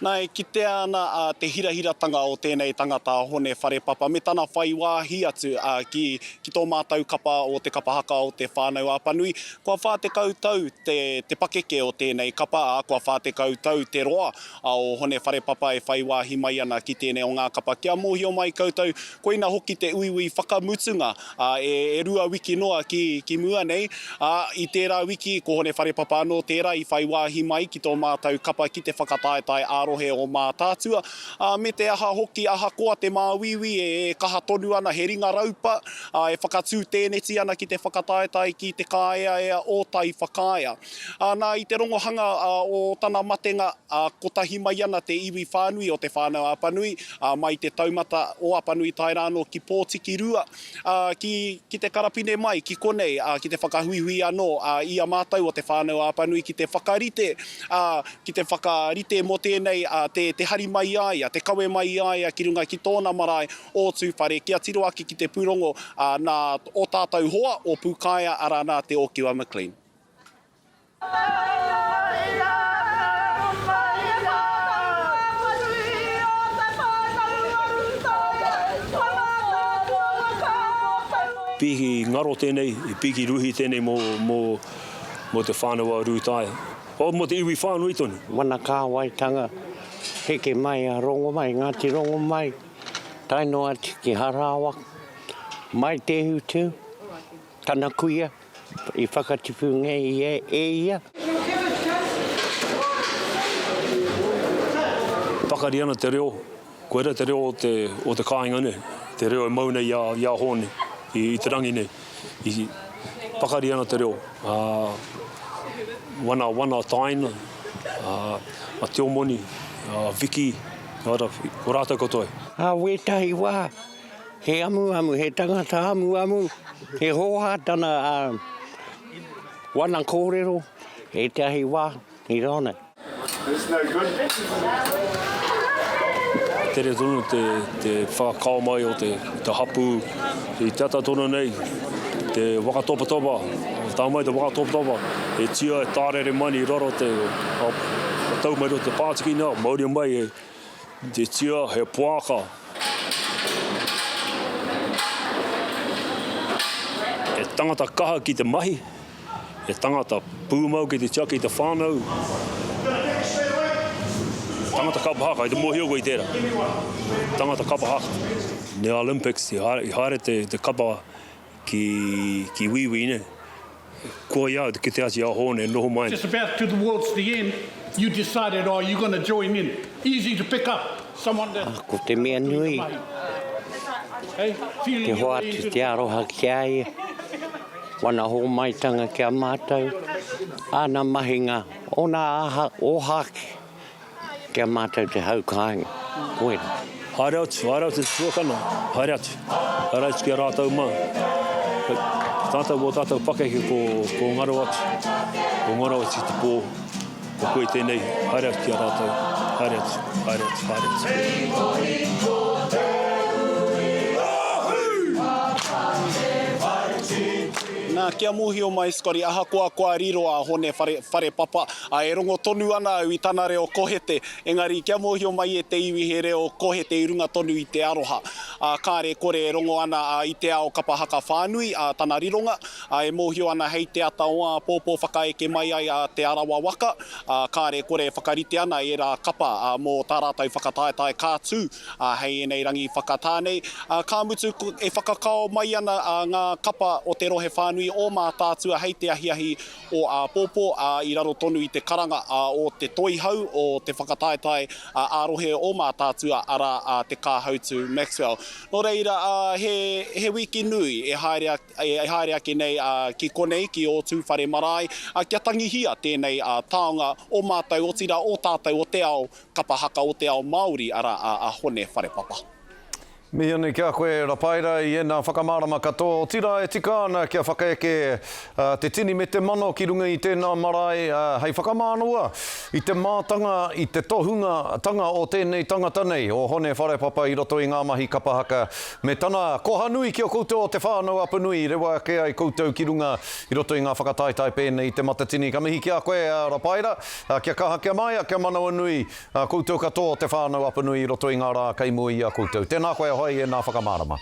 Nā, e kitea ana te hirahiratanga o tēnei tangata a Hone Wharepapa me tana whai wāhi atu ki, ki tō mātou kapa o Te Kapa Haka o Te Whānau-a-Apanui. Kua 40 tau te, te pakeke o tēnei kapa, ā, kua 40 tau te roa o Hone Wharepapa e whai wāhi mai ana ki tēnei o ngā kapa. Kia mōhio mai koutou, koina hoki te uiui whakamutunga ā, e, e rua wiki noa ki, ki mua nei, ā, i tērā wiki, ko Hone Wharepapa anō tērā i whai wāhi mai ki tō mātou kapa ki te whakataetae ā-rohe o Mātaatua, ā, me te aha hoki, ahakoa te māuiui e, e kaha tonu ana, he ringa raupa, ā, e whakatū tēneti ana ki te whakataetae ki te kāeaea o Taiwhakaea. Ā, nā, i te rongohanga o tana matenga, ā, kotahi mai ana te iwi whānui o Te Whānau-a-Apanui, ā, mai te taumata o Apanui tae rā anō ki Pōtikirua, ā, ki, ki te karapine mai ki konei, ā, ki te whakahuihui anō, ā, i a mātou o Te Whānau-a-Apanui ki te whakarite, ā, ki te whakarite mō tēnei, ā, te, te hari mai i a ia, te kawe mai i a ia ki runga ki tōna marae o Tūwhare, kia tiro ake ki te pūrongo, ā, nā ō tātou hoa o Pūkaea, arā, nā Te Ōkiwa McLean. Pīki ngaro tēnei, i pīki ruhi tēnei mō, mō, mō te whānau a Rūtaia. Oh, mō te iwi whānui tonu. Wana kāwaitanga, heke mai a Rongomai, Ngāti Rongomai, tae noa atu ki Harawa, mai Te Utu, Tana kuia i whakatipu nei e ia. Pakari ana te reo, koira te reo o te, o te kāinga nei, te reo e mau nei i a, i a Hōne, i, i te rangi nei. I, pakari ana te reo, ā, wana, wana tāina, ā, a Te Omoni, a Viki, ko rātou katoa. Ā wētahi wā, He amuamu, he tangata amuamu, he hōhā tana wana kōrero, ētahi wā i rānei. Tere tonu te, te whakakao mai o te, te hapū i te ata tonu nei, te waka topatopa, tā mai te waka topatopa, e tia e tārere mai i raro te, o, tau mai te pātiki nā, mauria mai e, Te tia, he poaka. He tangata kaha ki te mahi, he tangata pūmau ki te tiaki i te whānau. Tangata kapa haka, i te mōhio koe i tērā. Tangata kapa haka. Ne Olympics, i haere, i haere te, te kapa ki, ki Wīwī, ne. Kua i a au te kite atu i a Hōne e noho mai ana. Just about to towards the end, you decided, oh, you're gonna join in. Easy to pick up someone that. Ko te mea nui, te hoatu te aroha ki a ia, wana hōmaitanga ki a mātou, āna mahinga, ōna aha, ōhākī. Ki a mātou te hau kāinga, koirā. Haere atu, haere atu te tuakana, haere atu, haere atu ki a rātou mā. Tātou mō tātou pakeke ko, ko ngaro atu, ko ngaro atu i te pō, ko koe tēnei, haere atu ki a rātou, haere atu, haere atu, haere atu. Nā, kia mōhio mai Scotty, ahakoa kua riro a Hone Whare, Wharepapa, Ā, e rongo tonu ana au i tana reo kohete, engari kia mōhio mai e te iwi he reo kohete i runga tonu i te aroha. Ā, kāre e kore e rongo ana ā, i te ao kapa haka whānui, ā, tana rironga, ā, e mōhio ana hei te ata o āpōpō whakaeke mai ai a Te Arawa waka, ā, kāre e kore e whakarite ana ērā kapa, ā, mō tā rātou whakataetae ka tū, ā, hei ēnei rangi whakatā nei. Ā, ka mutu, e whakakao mai ana, ā, ngā kapa o te rohe whānui o Mātaatua hei te ahiahi o āpōpō, ā, i raro tonu i te karanga o te toihau o te whakataetae ā-rohe o Mātaatua, arā, a Te Kāhautu Maxwell. Nō reira, he, he wiki nui e haere, e haere ake nei ki konei, ki Ōtūwhare marae, kia tangihia tēnei taonga o mātou, otirā o tātou o te ao kapa haka o te ao Māori, arā, a Hone Wharepapa. Mihi ana ki a koe Rapaera i ēnā whakamārama katoa, otirā e tika ana kia whakaeke te tini me te mano ki runga i tēnā marae hei whakamānawa i te mātanga, i te tohunga tanga o tēnei tangata nei, o Hone Wharepapa i roto i ngā mahi kapa haka me tana koha nui ki a koutou o Te Whānau Apanui i rewa ake ai koutou ki runga i roto i ngā whakataetae pēnei i Te Matatini. Ka mihi ki a koe Rapaera, kia kaha, kia maia, kia manawanui A koutou katoa o Te Whānau Apanui i roto i ngā rā kei mua i a koutou. Tēnā koe a hoi e nā whakamārama.